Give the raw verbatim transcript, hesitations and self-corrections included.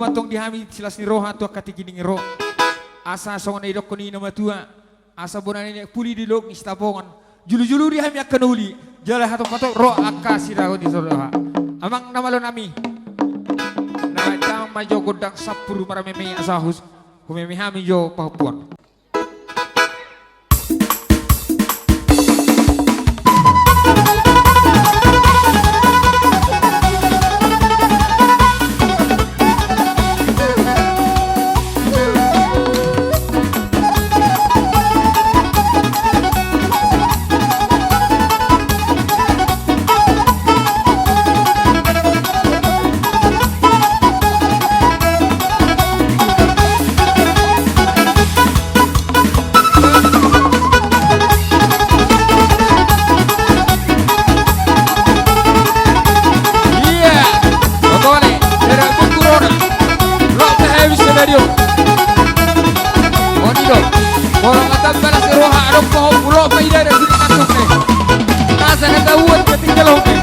Mantong di hami silas ni roha tu angka tingki ni ro. Asa songon na didokkon ni na matua, asa bona ni puli di Dolok ni Sitapongan. Julu-julu di hami angka na uli, jala hatop-hatop ro angka siragot ni soriroha. Amang na malo nami, na damang ma jo gondang sampur marmeme asa hus, humeme hami jo pahompuan. Iya, botone, dera kukurona, lok pe habis stadion. Oni do, molo nga tamba na si roha, adong pohon bulok ma ida da sini kasuk ne. Nasa kata uat ketinggalan ne.